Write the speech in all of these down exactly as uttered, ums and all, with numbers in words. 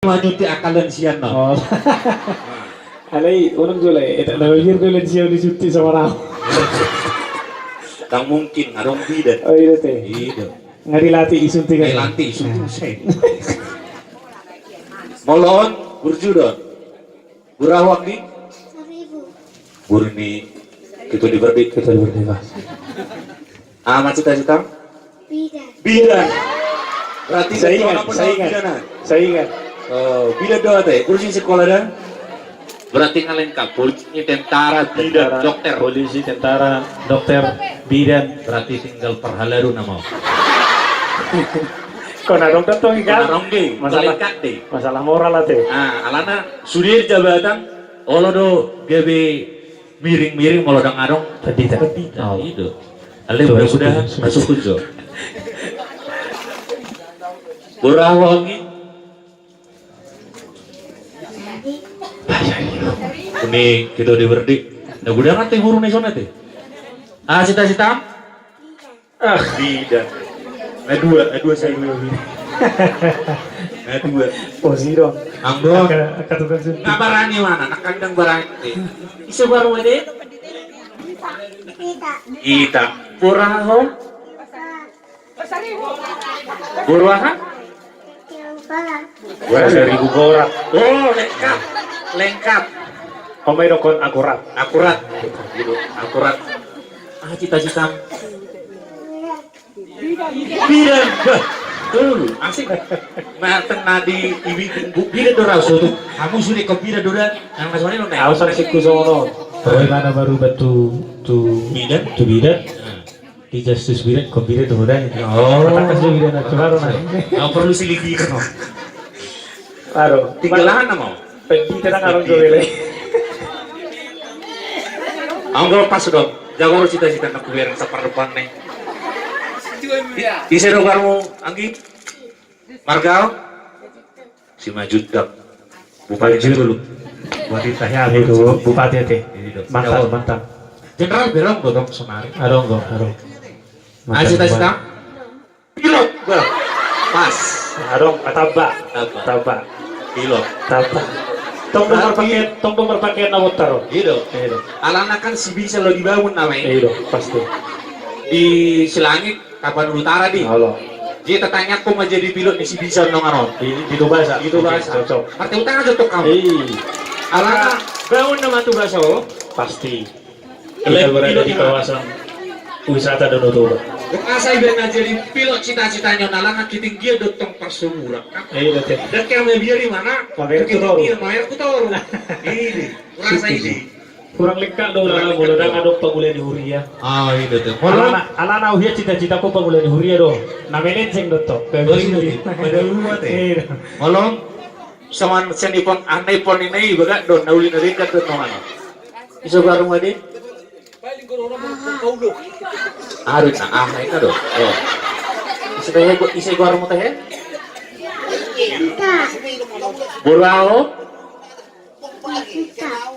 Manyuntik angka lansia na. Oh. Alai, unang jolo, eh, tak nama biar do lansia disuntik sama rau. Ndang mungkin, adong bidan. Oh, iya, teh. Iya. Nga dilatih isuntik. Nga dilatih isuntik, saya. Molo on, burju do on. Boru aha, Anggi? Saribu. Boru ni Ketua D P R D. Ketua D P R D, Pak. Aha ma cita-cita? Bidan. Bidan. Berarti saingan, saingan. Bidan, ah? Saingan. Oh, bidan do ate. Polisi, sekolah dan? Berarti nga lengkap. Polisi, tentara, bidan, tentara, dokter. Polisi, tentara, dokter, bidan. Berarti tinggal parhalado nama. Kona dong tentu, kan? Kona dong, deh. Masalah, masalah moral ate. Ah, alana sude jabatan, olo do gabe miring-miring molo ndang adong pendita. Pendita. Oh. Itu. Ale, mudah-mudahan masuk kunjo. Boru aha, Anggi? Ini kita udah berdi. Nah, udah kan teh boru ni songon i teh. Ah, cita-cita? Ah, bidan. Nga dua, nga dua saya. Nga dua. Posi dong. Anggo. Angka, angka tukang suntik. Nga barani mana? Nga kandang barani. Ise boru ma, Dek? Ita. Ita. Boru aha ho? Boru aha? Boru Saribu Gorat. Oh, lengkap. Lengkap. Oma, idokkon akurat. Akurat. Gitu, akurat. Ah, cita-cita. Bidan. Bah, tuh, asik. Nah, tengah di ibi, bu-, bidan do rau sotung. Hamu sude ingkon bidan do da. Nang masuk ni lo, Nek. Au sangsikku songon on. Bagaimana baru batu tu bidan? Tu bidan. Nah. Di Justus bidan, ingkon bidan do da. Oh. Matakas do bidan, cuma ro na. Nggak perlu silikikan, no. Aduh. Tinggal aha nama? Pendita, nang aron jolo. Anggo pas do. Jago ro cita-cita na hubereng sapardepan ni. Ise do goarmu, Anggi? Marga ho? Simanjuntak. Bupati Simanjuntak. Jolo. Buat ita ya, itu, Bupati ate. Ini do. Mantap, jago. Mantap. Jenderal be adong do sonari. Adong do, adong. Ah, mantap, cita-cita? Pilot, bah. Pas. Adong, ah, tamba. Tamba. Tamba. Pilot. Tamba. Tong do marpakaian, tong do marpakaian na bontar. Iya do. Iya do. Alana kan si bisa lo dibangun nama i. Iya do, pasti. Di Silangit, Tapanuli Utara di. Olo. Jadi tatangihon ma jadi pilot ni si bisa nang anon. Di, di Tubasa. Di Tubasa. Cocok. Partai utama cocok kamu. Iya. Alana bangun nama Tubasa, oh. Pasti. Kita berada di kawasan wisata Danau Toba. Asa iba na jadi pilot cita-citana, alana kitinggian do tong parsomburan. Iya, betul. Dan kami biar di mana? Mamerek tu toru. Mamerek tu toru. Ini, rasa ini. Kurang lengkap do, alana molo ndang adong pangula ni huria. Ah, iya, betul. Alana, alana au hian cita-citaku pangula ni huria do. Na melenceng do tong. Oh, iya, betul. Pada rumah teh. Iya. Molo on, sama seni pon, aneh pon ini, bagak do, na uli na dekat do, nongan. Ise goarmu, Ade? Aha do na, aha do. Oh. Ise tehe, ise goarmu tehe? Boru aha ho?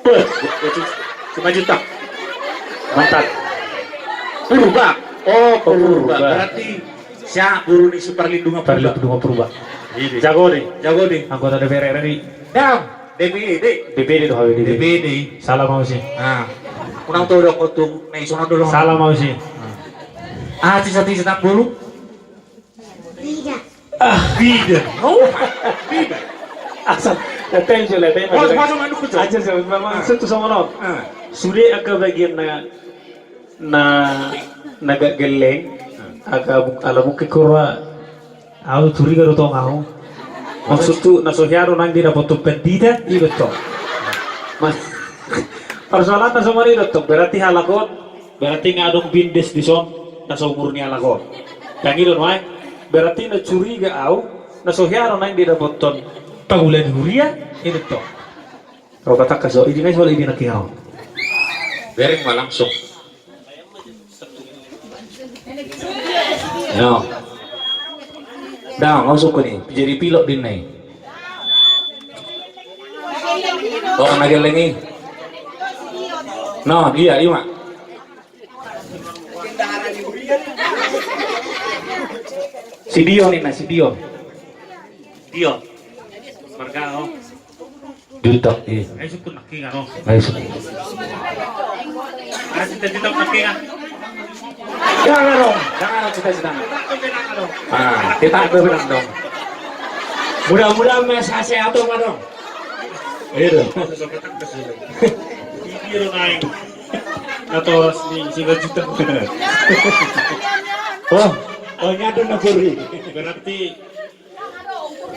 Beh, Simanjuntak. Mantap. Purba. Oh, Purba. Purba. Berarti sia boru ni si Parlindungan Purba. Parlindungan Purba. Iya, deh. Jago, deh. Jago, deh. Anggota D P R RI. Dam. D P D. D P D do, D P D. D P D. Salam, Ausi. Ah. Unang tau do kotu, na isono do. Salam, Ausi. Ah, cita-cita boru? Bidan. Ah, bidan. Oh, bidan. Asal, ya, thank you, lah, thank you. Masuk, masuk, masuk, masuk. Aja, aja, memang. Ah. Sude angka bagian na, na, na gelleng, angka bu-, ala mungkin kurang. Au curiga do tong au. Maksudku, na so hea do naeng didapothon pandita, i do tong. Mas, persoalan na so mari do tong, berarti halak on, berarti nga adong bindes dison, na so umur ni halak on. Yang i do nuaeng, berarti na curiga au, na so hea do naeng didapothon pangula ni huria, i do tong. Rau patangkas do, idi ngai soal idi na kingau. Bereng ma langsung. Yo. Dah, masuk ke ni. Jadi pilot di ni. Oh, na gelleng i. No, iya, iya, Mak. Si Dio ni, na, si Dio. Dio. Jutak, iya. Ayo sukun nangkin, ano. Ayo sukun. Ah, cita-cita nangkin, ah. Jangan dong, jangan dong cita-cita. Ah, kita ambil benang dong. Mudah-mudahan masih sehat dong, dong. Iya dong. Iya dong, naik. Atau si, si jutak. Oh, oh, nyadon na buri. Berarti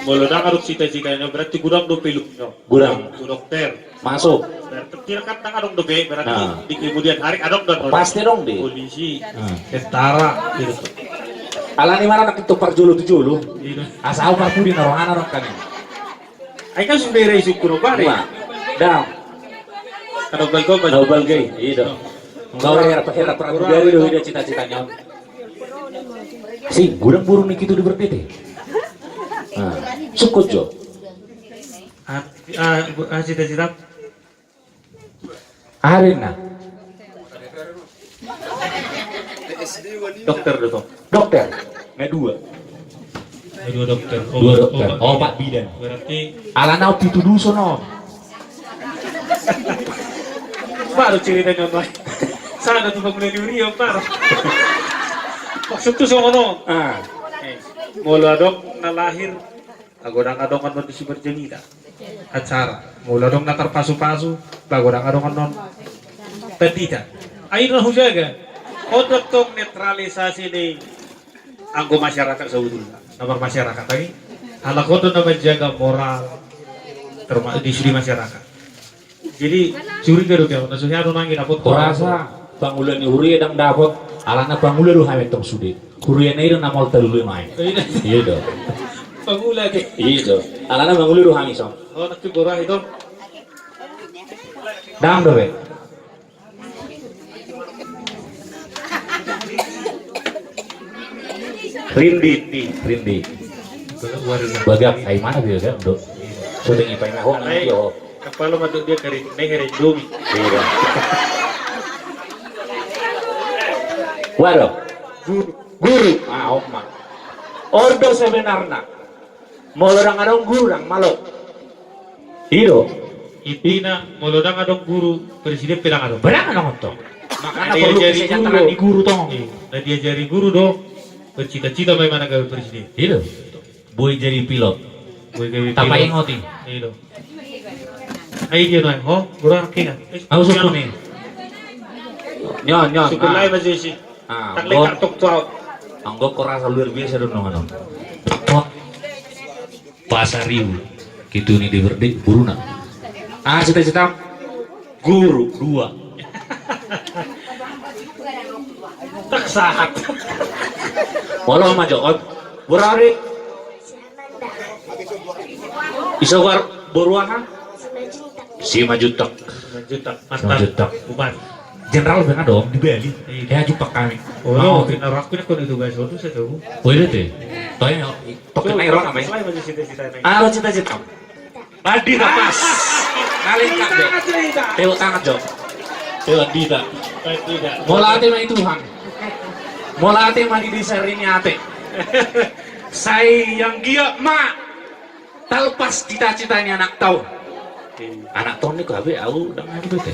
Molo ndang adong cita-citanya, berarti godang do pelukna. Godang. Tu dokter. Masuk. Berarti kan ndang adong dope, berarti di kemudian hari adong do. Pasti adong di. Polisi, tentara, gitu. Alani mana nak itu parjolo tu jolo. Iya. Asa au parpudi na rohana rok kan. Ai kan sudah rai syukur apa nih? Dang. Kada balga, kada balga. Iya dong. Enggak, ora hera, hera pramugari do, ida cita-citanya. Si, godang boru ni kita di berdete. Nah, sukut jo. Ah, ah, bu-, ah, cita-cita. Arin na. Dokter do tong. Dokter. Nga dua. Nga dua dokter. Dua dokter. Opat bidan. Berarti alana pitu duson on. Baru ceritanya, Pak. Sana tu pangula ni huria, Pak. Maksud tu songon on. Ah. Eh, molo adong na lahir, ago ndang adong annon di Sibarjangida. Acara. Molo adong na tarpasu-pasu, ago ndang adong annon pandita. Ai na hujaga. On do tong netralisasi ni anggo masyarakat sabotulna, na marmasyarakat, tapi halak on do na manjaga moral, terma-, di sude masyarakat. Jadi curiga do au, na so hea do nangkin dapot. Kurasa pangula ni huria ndang dapot, alana pangula do hami tong sude. Huria na i do na maol talu lima i. Iya do. Pangula do. Iya do. Alana pangula do hami song. Oh, nanti borah itu. Ndang dope. Rindi, Rindi. Bagak, ai mana dia, Bagak, do? Sudah ngipai na ho, nang dia ho. Kepala madu dia kering, neng kering dumi. Iya. Waduh. Guru. Guru. Ah, oma. On do sebenarna. Molo ndang adong guru, ndang malo. I do. Intina, molo ndang adong guru, presiden pe ndang adong. Ndang adong tong. Makana na perlu diajari kesejahteraan guru, di guru tong. Iya. Na diajari guru do, bercita-cita ma i manang gabe presiden. I do. Boi jadi pilot. Boi gabe pilot. Tapaingoti. I do. Ai dia nang, ho, guru arkingan. Au sukun i. Nyo, nyo. Sukun lain masih isi. Ah, anggo, anggo kurasa luar biasa do nongan on. Wah. Pasaribu. Kitu ni di berdik guruna. Ah, cita-cita guru dua. Tak sahat. Walau ma jawab. Berari. Isogar boru aha? Simanjuntak. Simanjuntak. Simanjuntak. Mantap. Simanjuntak. Umat. Jenderal be na dong di Bali. Iya. Ya, jumpa kami. Oh, mau. Kena rakun aku itu, guys. Waduh, saya tahu. Oh, iya, teh. Tanya, token naik rok apa ya? Selain masih cita-cita naik. Ah, lo cita-cita. Pandita, pas. Nalengkap, Jo. Tepuk tangan, Jo. Tepuk pandita. Pandita. Mauliate ma i Tuhan. Mauliate ma di desa Riniate. Sai anggiat ma talepas cita-cita ni anakta on. Iya. Anakta on ni gabe au ndang anu dope.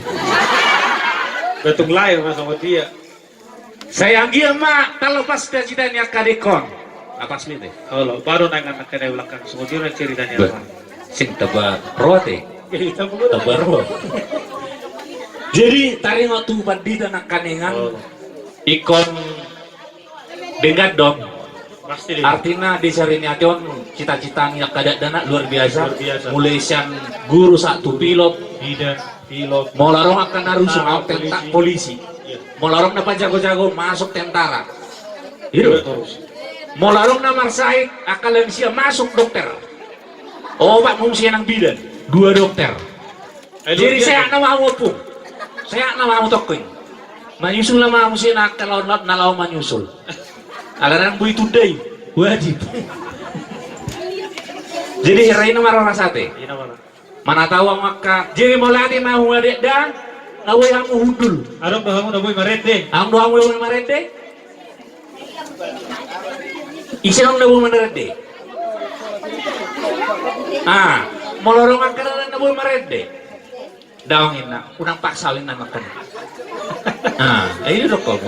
Betung lain ma sama dia. Sai anggiat ma talepas cita-cita ni angka adek on. Apas mite. Olo, baru nang angka na i belakang. Songon dia ceritanya. Bah. Sing taba roa te. Iya, taba roa. Taba roa. Jadi taringot tu pandita nangkaningan. Olo. Ingkon denggan do. Pasti denggan. Artina di Riniate on cita-cita ni angka dakdanak luar biasa. Luar biasa. Mulai sian guru sahat tu pilot. Bidan, pilot. Molo adong angka na rusuh, ah, tentara, polisi. Iya. Molo adong na pajago-jago, masuk tentara. I do. Iya, terus. Molo adong na marsahit, angka lansia, masuk dokter. Opat ma muse nang bidan, dua dokter. Eh, jadi sehat nama hamu, Ompung. Sehat nama hamu, Tongkin. Manyusul nama hamu muse na angka laon-laon na laho manyusul. Ala ndang boi tunda i. Wajib. Jadi hira i na marrasate. Iya, nama. Mana tahu hamu angka. Jadi mauliate ma hamu adek da, na boi hamu hundul. Adong do hamu na boi marende. Adong do hamu na boi marende? Ise nang na boi marende? Ah, Molo ro angka dalan na boi marende. Daong inna, unang paksa au inna makan. Ah, ini do kau.